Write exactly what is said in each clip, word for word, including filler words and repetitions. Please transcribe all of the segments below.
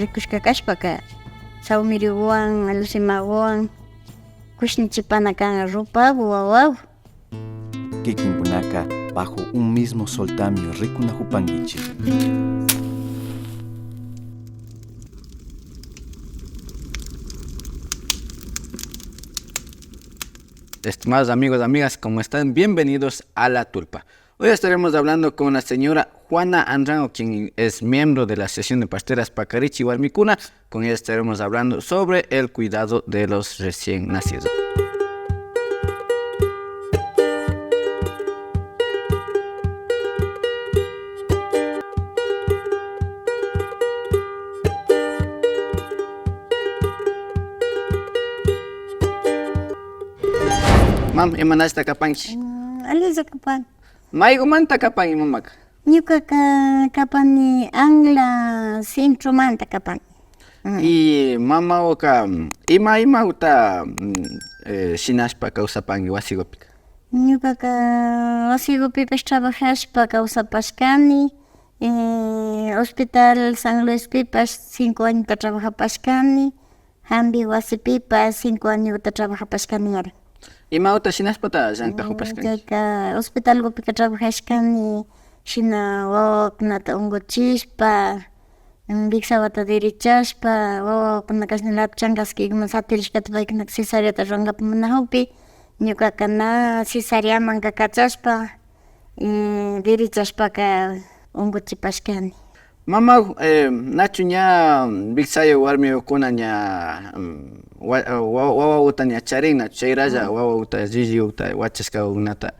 rikushka kashpaka, sawmiriguwan, alucimaguwan kushnichipana kan rupagu, wawagu. Kikinkunaka bajo un mismo soltami rikunajupankichik. Estimados amigos, amigas, ¿cómo están? Bienvenidos a La Tulpa. Hoy estaremos hablando con la señora Juana Anrango, quien es miembro de la Asociación de Parteras Pacarichi Warmikuna. Con ella estaremos hablando sobre el cuidado de los recién nacidos. Mam, imanashta kapanki? Mm, alilla kapan. Maygumanta kapanki mamaka? Ñukaka kapani Angla centromanta kapani. Mm. Y mamawaka, mm, ima, imaguta, mm, eh, shinashpa kawsapanki wasigupika? Ñukaka wasigupipash trabajashpa kawsapashkani, eh, Hospital San Luispipash cinco añota trabajapashkani, Jambi wasipipash cinco añota trabajapashkani ari. Imaguta shinashpata llantajupashkanki? Mm, chayka hospitalgupika trabajashkani, shina wawakunata unguchishpa, mm, wiksawata dirichashpa, wawakunaka shina latu chankaskikuman satirishkata paykunaka cesareata rurankapak munajukpi, ñukaka na cesareamanka kachashpa, eh, dirichashpaka unguchipashkani. Mama, eh, nachu ña wiksayuk warmikuna ña, mm, wa-, wa-, wawaguta ña charin nachu, chayralla wawaguta, llilliguta, wachashkagukunata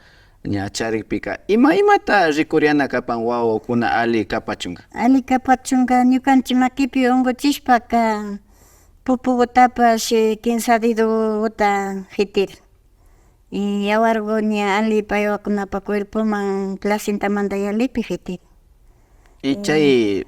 ña charikpika, ima, imata rikuriana kapan wawakuna ali kapachunka? Ali kapachunka ñukanchik makipi unguchishpaka pupugutapash, eh, kinsa dedoguta jitirin. Y yawargu ña ali pay wawakunapa cuerpoman, placentamanta yallipi jitirin. Y chay,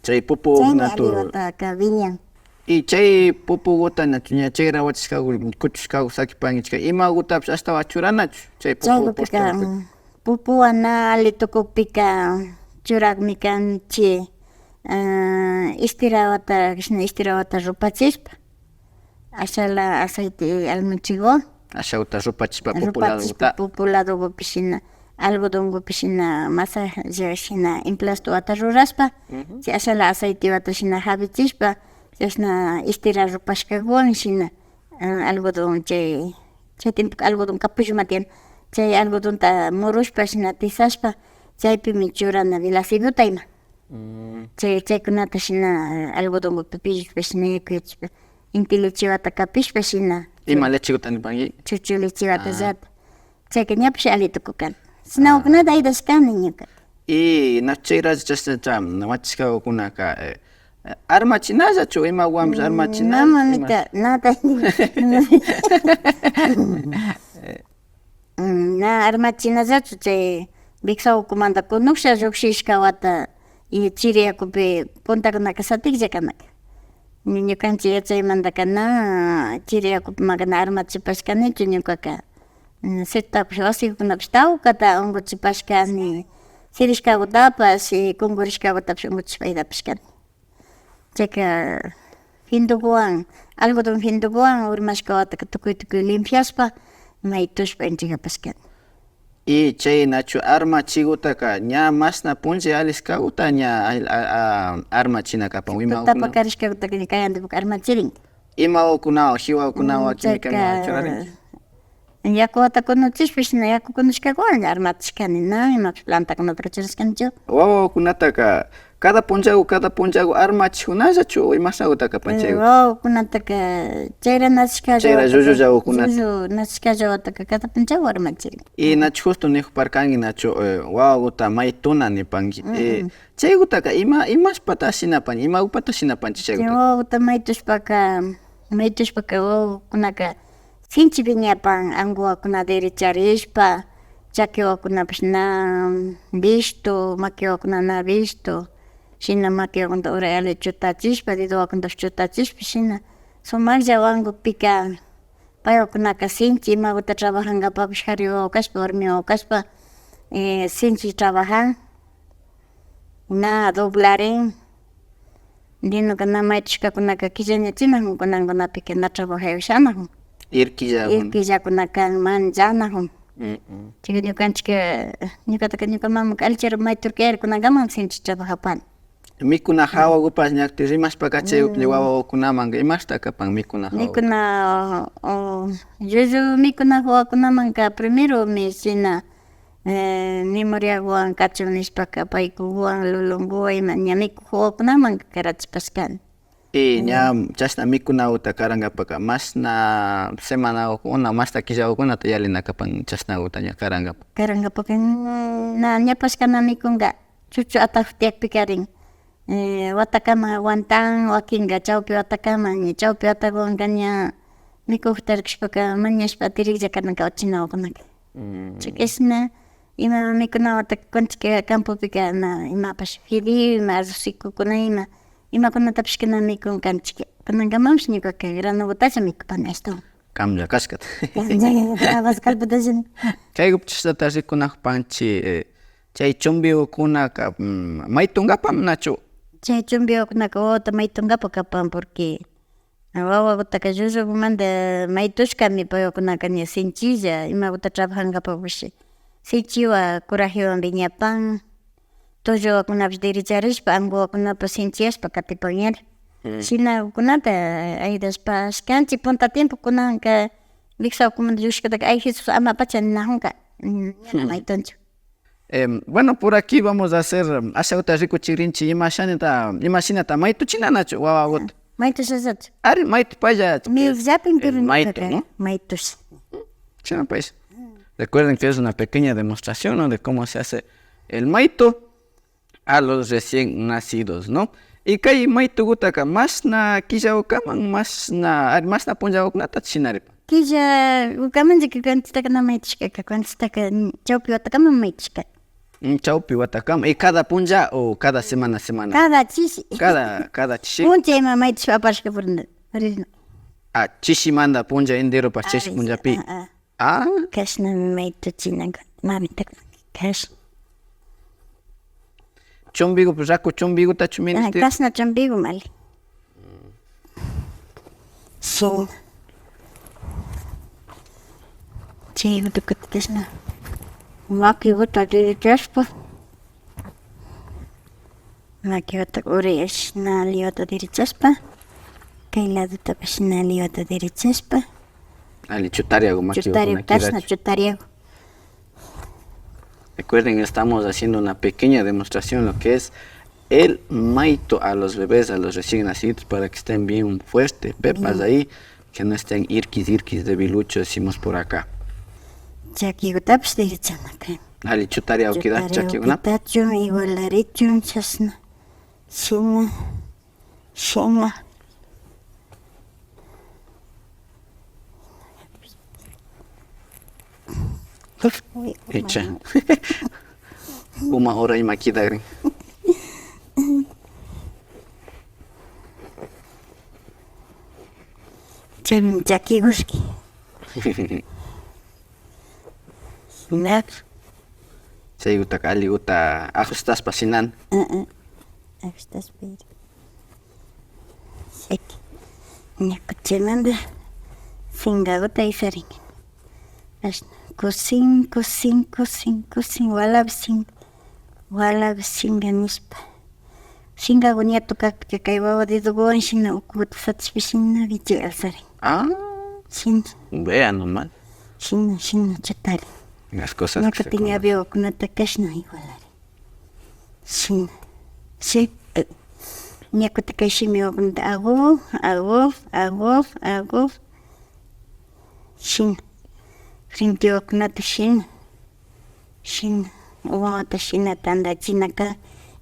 chay pupu chaymi natu-, aliwataka wiñan. Y chay pupuguta nachu ña chayra wachashkagu, kuchushkagu sakipankichika, imagutapish ashtawan churanachu chay pupu. Chaygupika, pushkagupika? Mm, pupuwan na ali tukukpika churakmi kanchik, ah, istirawata, kashna istirawata rupachishpa. Ashala aceite almichiguwan. Ashaguta rupachishpa, pupu ladoguta. Rupachishpa, pupu ladogupi shina, algodongupi shina, masalla shina emplastowata rurashpa, chay ashala aceitewata shina jawichishpa, chashna istira rupashkaguwan shina, ah, algodon chay, chay tiempoka algodon capulloman tiyan. Chay algodonta murushpa shina tisashpa, chaypimi churana velaciguta ima. Mm. Chay, chaykunata shina algodongupi pillashpa, shina yakuyachishpa, inti lechewata kapishpa, shina. Ima lecheguta nipanki? Chuchu lechewata. Ah. Llata. Chayka ñapish ali tukukani. Shinagukunata aydashkani ñuka. Y na chayralla chashnacha wachashkagukunaka, eh, eh, armachinallachu, imaguwanpish armachina, mamita, ima? Nada. Eh, Mm, na armachinallachu chay wiksa ukumanta kunuksha llukshishka wata y chiri yakupi puntakunaka satiklla kanaka. Ña ñukanchik yachaymantaka na chiri yakupimaka na armachipashkanichu ñukaka. Mm, sirtapish wasikunapish tawkata unkuchipashkani, sirishkakutapash y kunkurishkakutapish unkuchishpa aydapashkani. Chayka findukuwan, algodón findukuwan urmashka wataka tukuy tukuy limpiashpa, maytushpa entregapashkani. Y chay nachu armachigutaka ña mashna punlla alishkaguta ña al-, a-, a-, armachina kapan, imagukuna. Tapakarishkagutaka ña kayantipaka armachirin. Imagukunawan, jiwagukunawan, mm, chayka ña churarinki. Yakuwata kunuchishpa, shina yaku kunushkakuwan armachishkani, na imapish plantakunataka churashkanichu. Wawakunataka cada punllagu, cada punllagu armachijunalla chu, imashagutaka kapan chaygu. Eh, wawakunataka chayra nacishkalla. Chayra wataka, llullullagukunata. Llullu nacishkalla wataka cada punllagu armachirin. Y nachu justo nijuparkanki nachu, eh, wawaguta maytuna nipanki. Eh, chaygutaka ima, imashpata shinapan, imagupata shinapanchi chayguta. Chay wawaguta maytushpaka, maytushpaka wawakunaka sinchi wiñapan, anguwakuna derecharishpa, chakiwakunapash na vishtu, makiwakuna na vishtu, shina makiwakunata uray ali chutachishpa, dedowakunatapash chutachishpa, shina sumaklla wangukpika, paywakunaka sinchi imaguta trabajankapapash, jari wawa kashpa, warmi wawa kashpa, eh, sinchi trabajan, na doblarin, Dinuka na maytushkakunaka killañachinakun, kunankunapika na trabajay ushanakun. Irkillakuna. Irkillakuna kan, manchanakun. Mm, mm. Chayka ñukanchikka, ñukataka ñuka mamaka allichirka mayturka yayarkunankaman sinchi trabajapani. Mikuna hawakupash ñakti rimashpaka chay upya wawakunamanka imashta kapan mikuna hawa? Mikuna, o, llullu mikuna hawakunamanka primeromi shina, eh, memoriakuwan kachun nishpaka paykuwan, lulunkuwan ima ña mikuk hawakunamanka karachipashkani. Y ña chashna mikunakuta karankapaka mashna semanakuna, mashna killakukunata yallina kapan chashnakuta ña karankapa? Karankapaka, mm, na ñapashka na mikunka, chuchu atajuk tiyakpikarin, eh, watakama aguantan, wakinka chawpi watakama, ña chawpi watakuwanka ña mikukta rikushpaka mañashpa tiriklla karanka uchinakukunaka. Mm. Chayka shina ima mikunakuta kanchikka campopika na imapash fideo ima, arroz secokuna ima, imakunatapash na mikun kanchik. Kunankamanpash ñukaka granokutalla mikupani ashtawan. Kamlla kashkata. Kamlla, habas kalpatalla. Chaykupa chashnata rikunakpanchik, eh, chay chumbikukunaka, mm, maytunkapami nachu? Chay chumbikukunaka wawata maytunkapa kapan, porque wawakutaka llullukumanta maytushkami paykukunaka ña sinchilla, imakuta trabajankapapash sinchiwan, corajewan wiñapan. Tulluwakunapash dericharishpa, ankuwakunapash sinchiyashpa katipanyari. Mm. Shinakunata ayudashpa, ashkanchik punta tiempo kunanka wiksawakumanta llukshikutaka, "Ay, Jesús, amapacha," ninajunka. Mm, ñana maytunchu. Em, bueno, por aquí vamos a hacer, em, ashakuta rikuchigrinchik, imashinata, imashinata maytuchina nachu wawakuta? Maytushallachu. Ari, maytupaylla. Millapin, eh, pero maytu, ¿no? Maytush. China pues. Recuerden que es una pequeña demostración, ¿no? De cómo se hace el maytu a los recién nacidos, ¿no? Y kay maytukutaka mashna killakukaman, mashna, ari, mashna punllakukunata shinaripan. Killakukamanllaka kanchitaka na maytushkaka, kanchitaka chawpi watakaman maytushka. Mm, chawpi watakama. ¿Y cada punlla o cada semana, semana? Cada chishi. Cada, cada chishi. Puncha ima maytushpa aparishka purinda, puririna. Ah, chishimanta punlla enteropash chishi punllapi. Ah, ah. Ah. Kashnami maytuchinaka, mamita, kashna. Chumbikupash, raku chumbikutachu ministin? Ah, kashna chumbikumi alli. Shina. Chay utukuta kashna. Makikuta derechashpa. Makikuta urayashna alliwata derechashpa. Kay ladotapash shina alliwata derechashpa. Alli chutariagu makikuta. Chutariagu, kashna chutariagu. Recuerden, estamos haciendo una pequeña demostración, lo que es el maytu a los bebés, a los recién nacidos, para que estén bien fuertes, pepas ahí, que no estén irquis, irquis, debiluchos, decimos por acá. Chakikutapash derechana kan. Alli chutariagu kida, chakikuna. Chutariagu kidachun, igualarichun, chashna. Shina. Shina. Icha. Uma hora ima kidagrin. Chaymi chakigushki. Shina. Chaygutaka alliguta ajustashpa shinana. Ah, ah. Ajustashpa. Shaki. Ña kuchaymanta singaguta isarinki. Ashna kusin, kusin, kusin, kusin, walapi singa, walapi singa nishpa. Singagu ñato kakpika kay wawa dedoguwan shina ukuguta satishpa shina wichi alzarin. Ah. Shina. Vea nomás. Shina, shina chutarin. Las cosas que se conocen. Ña kutin ñawiwakunata kashna igualarin. Shina. Shi, eh, ña kutin kay shimiwakunata agu, agu, agu, agu. Shina. Frentewakunata shina. Shina. Wawata shina tandachinaka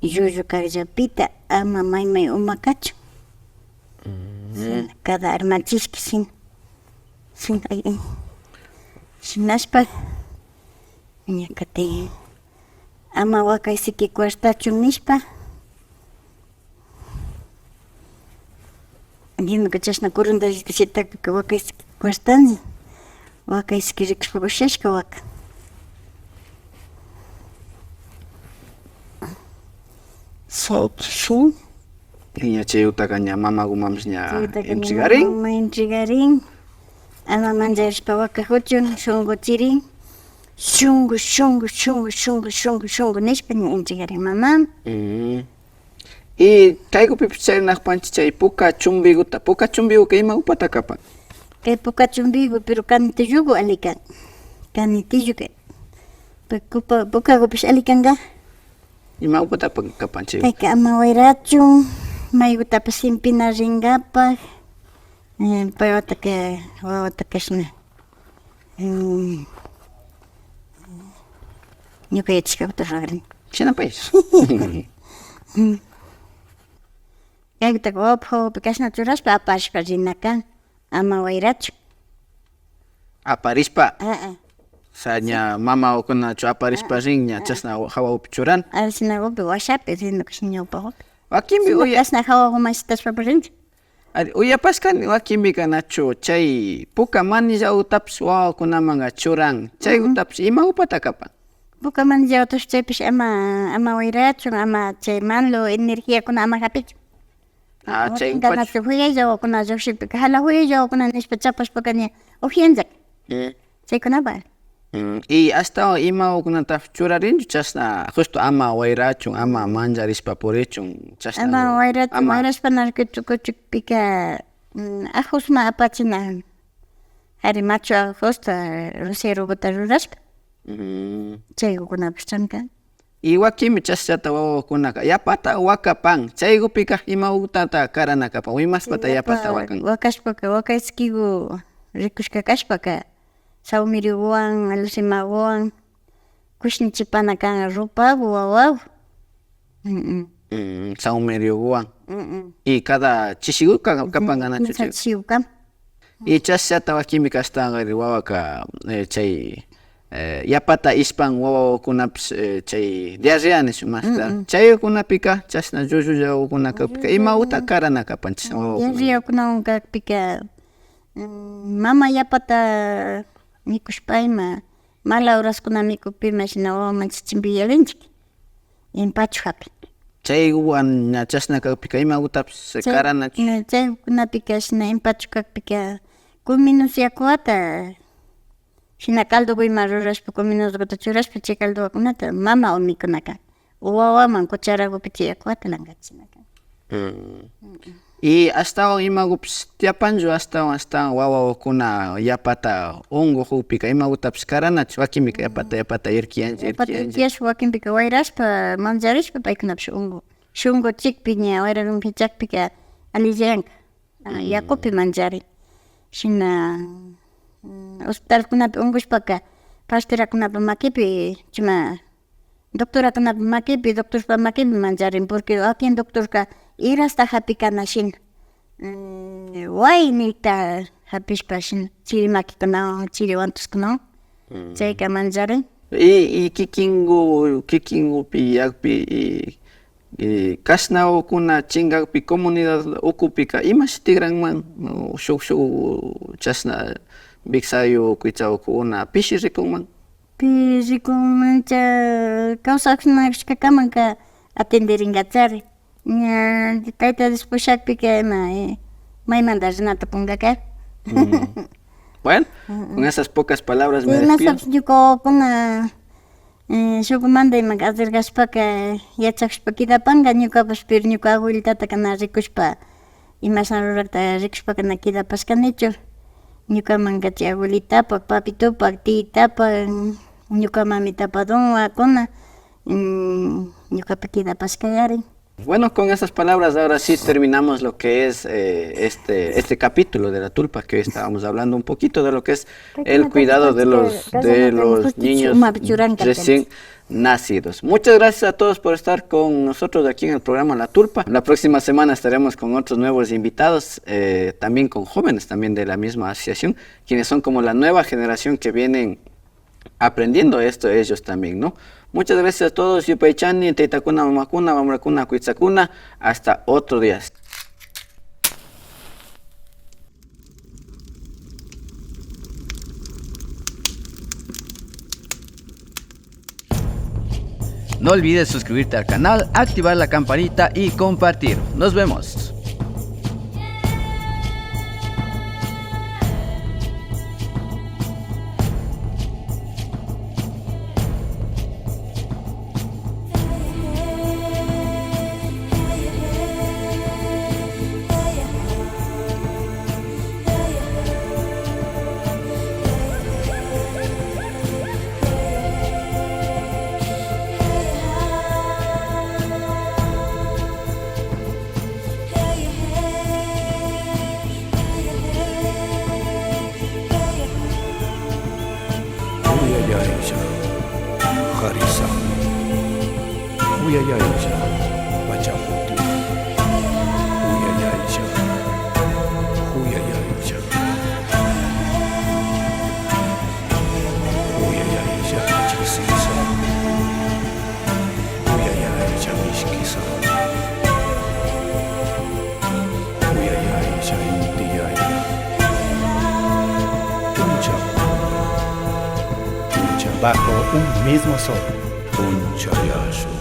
llullu kakllapita ama maymay uma kachun. Mm. Shina. Cada armachishka shina. Shina, ay, ay. Shinashpa ña kutin ama wakay siki cuartachun nishpa. Ñuka chashna kurundallita shitakpika wakay siki cuartanlla. Wakay siki rikushpa ushashka waka. Shayki shina. Y ña chayutaka ña mamagumanpish ña entregarin. Mama entregarin. Ama manchashpa wakajuchun, shunguchirin. Shungu, shungu, shungu, shungu, shungu, shungu nishpa ña entregarin mama. Mm. Y kaykupipish charinakpanchik chay puka chumbiguta. Puka chumbiguka ima upata kapan? Kay puka chumbigu, pero kanitillugu ali kan. Kanitillu kan. Puka, pukagupish ali kanga. Ima upata pa-, kapan chay? Kayka ama wayrachun, maygutapash simpina ringapak, eh, paywataka, wawata kashna. Mm. Ñuka yachashkakuta ruragrini. Shinapay. Kaytaka wawapak jawapi kashna churashpa aparishpa rina kan, ama wayrachu. Aparishpa. Ah, ah. O sea, ña mama ukunachu aparishpa rin, ña chashna jawapi churan. Alcinagupi washapi rin, ñawpagupi. Wakinpi uya. Kashna jawaguman shitashpapash rinchu. Ari, uyapashkani wakinpika nachu chay puka manillagutapish wawakunamanka churan, chaygutapish ima upata kapan? Puka manillagutapish chaypish ama, ama wayrachun, ama chay malo energiakuna ama japichun. Ah, chay wakinka nachu juyaylla wawakuna llukshikpika, jala juyaylla wawakuna nishpa chapashpaka ña upianllaka. Mm. Chaykunapak. Mm, y ashtawan ima wawakunatapish churarinchu, chashna justo ama wayrachun, ama manllarishpa purichun, chashna. Ama wayrachun, ama wayrashpa na kuchu-, kuchukpika, mm, ajusman apachina, ari machu ajusta, rosieroguta rurashpa. Mm. Chaykunapash chanka. Y wakinmi chashllata wawakunaka yapata wakapan, chaygupika ima utata karana kapan, imashpata yapata wakan. Wakashpaka, wakayskigu rikushka kashpaka, saumirioguwan, alucimaguwan, kushnichipana kan rupagu, wawagu. Mm, mm. Mm, saumirioguwan. Mm, mm. Y cada chishigu ka-, kapanka nachu chay? Chishigu kan. Y chashllata wakinmi kashtanka wawaka, eh, chay, eh, yapata ishpan wawakunapish, eh, chay diarrea nishun mashta. Mm, mm. Chaykunapika chashna llullulla wawakuna kakpika ima uta karana kapanchik wawakuna. Diarreakunawan kakpika, mm, mama yapata mikushpa ima, mala horaskuna mikukpi imashina wawamanchik chimpiyalinchik. Empacho japi. Chaywan ña chashna kakpika ima utapish karanachu. Chay, chaykunapika shina empacho kakpika, kuminus yakuwata, shina caldogu ima rurashpa, kuminusguta churashpa, chay caldowakunata mama o mikunaka, o wawaman cucharagupi chay yakuwata lankachina kan. Mm. Mm. Y ashtawan imagupish tiyapanchu, ashtawan, ashtawan wawakuna yapata ungu jukpika imagutapish karanachu, wakinpika yapata, yapata irkiyanchik, yapata irkiyanchik. Irkiyashpa, wakinpika wayrashpa, mancharishpa, paykunapish ungu. Shunguchikpi ña, wayra rumpichakpika alliyanka. Ah, mm, yakupi mancharin. Shina, mm, hospitalkunapi ungushpaka, parterakunapa makipi, chuma, doctorakunapa makipi, doctorpa makipi mancharin, porque wakin doctorka irasta japikana shina, mm, waynita japishpa shina, chiri makikunawan, chiri wantuskunawan, mm, chayka mancharin. Y, y kikingu, kikingupi, yakpi, y, y kashnawakuna chinkakpi comunidad ukupika imashi tigranman, shuk, shuk chashna wiksayu, kuytsawakuna pishi rikunman? Pi rikunmancha kawsakuna kashkakamanka atenderinkacharin. Ña tayta Dios pushakpika ima, eh, maymanta rinata pungaka. Mm. Bueno, mm, mm, con esas pocas palabras me despido. Imashapash ñuka wawakuna, eh, shukmanta ima acercashpaka yachakushpa kidapanka ñukapash, pero ñuka abuelitataka na rikushpa, imashna rurakta rikushpaka na kidapashkanichu. Ñukamanka chay abuelitapak, papitupak, tiyitapak, ñuka mamitapa donwakuna, mm, ñukapi kidapashkayarin. Bueno, con esas palabras ahora sí terminamos lo que es, eh, este, este capítulo de La Tulpa, que hoy estábamos hablando un poquito de lo que es el cuidado de los, de los niños recién nacidos. Muchas gracias a todos por estar con nosotros aquí en el programa La Tulpa. La próxima semana estaremos con otros nuevos invitados, eh, también con jóvenes también de la misma asociación, quienes son como la nueva generación que vienen aprendiendo esto ellos también, ¿no? Muchas gracias a todos. Yupaychani, taytakuna, mamakuna, wamrakuna, kuytsakuna. Hasta otro día. No olvides suscribirte al canal, activar la campanita y compartir. Nos vemos. Uyayaylla, Harisama. Uyayaylla, Pachakuti. Uyayaylla, uyayaylla. Uyayaylla, Achik Sisa. Uyayaylla, Mishki Sisa. Uyayaylla, Inti Yaya. Puncha, puncha. Bajo un mismo sol. Punchayashun.